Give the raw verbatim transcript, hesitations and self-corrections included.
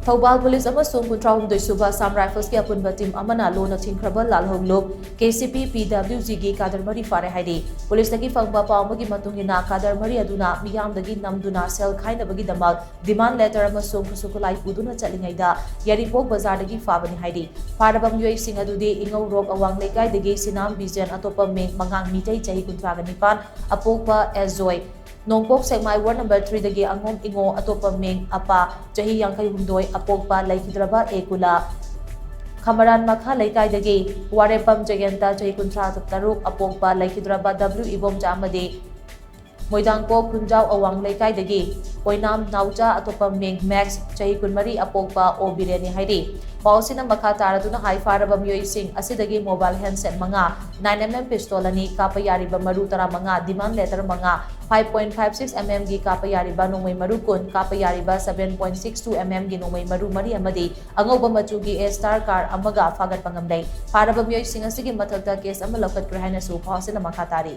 Thoubal police ꯑꯃꯁꯨꯡ ꯀꯨꯟꯊ꯭ꯔꯥꯍꯨꯝꯗꯣꯏ ꯁꯨꯕ ꯑꯁꯥꯝ ꯔꯥꯏꯐꯜꯁꯀꯤ ꯑꯄꯨꯟꯕ ꯇꯤꯝ ꯑꯃꯅ ꯂꯣꯟꯅ ꯊꯤꯡꯈ꯭ꯔꯕ ꯂꯥꯜꯍꯧꯂꯨꯞ ꯀꯦ ꯁꯤ ꯄꯤ ꯄꯤ ꯗꯕ꯭ꯂꯤꯎ ꯖꯤꯒꯤ ꯀꯥꯗꯔ ꯃꯔꯤ ꯐꯥꯔꯦ ꯍꯥꯏꯔꯤ꯫ ꯄꯨꯂꯤꯁꯇꯒꯤ ꯐꯪꯕ ꯄꯥꯎ ꯑꯃꯒꯤ ꯃꯇꯨꯡ ꯏꯟꯅ, ꯀꯥꯗꯔ ꯃꯔꯤ ꯑꯗꯨꯅ ꯃꯤꯌꯥꯝꯗꯒꯤ ꯅꯝꯗꯨꯅ ꯁꯦꯜ ꯈꯥꯏꯅꯕꯒꯤꯗꯃꯛ ꯗꯤꯃꯥꯟ ꯂꯦꯇꯔ ꯑꯃꯁꯨꯡ ꯈꯨꯠꯁꯨ ꯈꯨꯠꯂꯥꯏ ꯄꯨꯗꯨꯅ ꯆꯠꯂꯤꯉꯩꯗ ꯌꯥꯏꯔꯤꯄꯣꯛ ꯕꯖꯥꯔꯗꯒꯤ ꯐꯥꯕꯅꯤ ꯍꯥꯏꯔꯤ꯫ ꯐꯥꯔꯕ ꯃꯤꯑꯣꯏꯁꯤꯡ ꯑꯗꯨꯗꯤ ꯏꯉꯧꯔꯣꯛ ꯑꯋꯥꯡ ꯂꯩꯀꯥꯏꯗꯒꯤ ꯁꯤꯅꯥꯝ ꯕꯤꯖꯦꯟ, ꯑꯇꯣꯞꯄ ꯃꯤꯡ ꯃꯉꯥꯡ ꯃꯤꯇꯩ, ꯆꯍꯤ ꯀꯨꯟꯊ꯭ꯔꯥꯒ ꯅꯤꯄꯥꯟ, ꯑꯄꯣꯛꯄ ꯑꯦꯖꯣꯏ, ꯅꯣꯡꯄꯣꯛ ꯁꯦꯛꯃꯥꯏ ꯋꯥꯔꯗ ꯅꯝꯕꯔ ꯊ꯭ꯔꯤꯗꯒꯤ ꯑꯉꯣꯝ ꯏꯉꯣ, ꯑꯇꯣꯞꯄ ꯃꯤꯡ ꯑꯄꯥ, ꯆꯍꯤ ꯌꯥꯡꯈꯩꯍꯨꯝꯗꯣꯏ, ꯑꯄꯣꯛꯄ ꯂꯩꯈꯤꯗ꯭ꯔꯕ ꯑꯦ ꯀꯨꯂꯥ, ꯈꯃꯔꯥꯟ ꯃꯈꯥ ꯂꯩꯀꯥꯏꯗꯒꯤ ꯋꯥꯔꯦꯄꯝ ꯖꯌꯟꯇ, ꯆꯍꯤ ꯀꯨꯟꯊ꯭ꯔꯥ ꯇꯔꯨꯛ, ꯑꯄꯣꯛꯄ ꯂꯩꯈꯤꯗ꯭ꯔꯕ ꯗꯕ꯭ꯂꯤꯎ ꯏꯕꯣꯝꯆꯥ ꯑꯃꯗꯤ ꯃꯣꯏꯗꯥꯡꯄꯣꯛ ꯈꯨꯟꯖꯥꯎ ꯑꯋꯥꯡ ꯂꯩꯀꯥꯏꯗꯒꯤ ꯑꯣꯏꯅꯥꯝ ꯅꯥꯎꯆꯥ, ꯑꯇꯣꯞꯄ ꯃꯤꯡ ꯃꯦꯛꯁ, ꯆꯍꯤ ꯀꯨꯟꯃꯔꯤ, ꯑꯄꯣꯛꯄ ꯑꯣ ꯕꯤꯔꯦꯟꯅꯤ ꯍꯥꯏꯔꯤ꯫ ꯄꯥꯎ ꯑꯁꯤꯅ ꯃꯈꯥ ꯇꯥꯔꯗꯨꯅ ꯍꯥꯏ, ꯐꯥꯔꯕ ꯃꯤꯑꯣꯏꯁꯤꯡ ꯑꯁꯤꯗꯒꯤ ꯃꯣꯕꯥꯏꯜ ꯍꯦꯟꯁꯦꯠ ꯃꯉꯥ, ꯅꯥꯏꯟ ꯑꯦꯝ ꯑꯦꯝ ꯄꯤꯁꯇꯣꯜ ꯑꯅꯤ, ꯀꯥꯞꯄ ꯌꯥꯔꯤꯕ ꯃꯔꯨ ꯇꯔꯥꯃꯉꯥ, ꯗꯤꯃꯥꯟ ꯂꯦꯇꯔ ꯃꯉꯥ, five point five six M ꯑꯦꯝꯒꯤ ꯀꯥꯞꯄ ꯌꯥꯔꯤꯕ ꯅꯣꯡꯃꯩ ꯃꯔꯨ ꯀꯨꯟ, ꯀꯥꯞꯄ ꯌꯥꯔꯤꯕ seven point six two M ꯑꯦꯝꯒꯤ ꯅꯣꯡꯃꯩ ꯃꯔꯨ ꯃꯔꯤ ꯑꯃꯗꯤ ꯑꯉꯧꯕ ꯃꯆꯨꯒꯤ ꯑꯦ ꯁ꯭ꯇꯥꯔ ꯀꯥꯔ ꯑꯃꯒ ꯐꯥꯒꯠꯄ ꯉꯝꯂꯦ꯫ ꯐꯥꯔꯕ ꯃꯤꯑꯣꯏꯁꯤꯡ ꯑꯁꯤꯒꯤ ꯃꯊꯛꯇ ꯀꯦꯁ ꯑꯃ ꯂꯧꯈꯠꯈ꯭ꯔꯦ ꯍꯥꯏꯅꯁꯨ ꯄꯥꯎ ꯑꯁꯤꯅ ꯃꯈꯥ ꯇꯥꯔꯤ꯫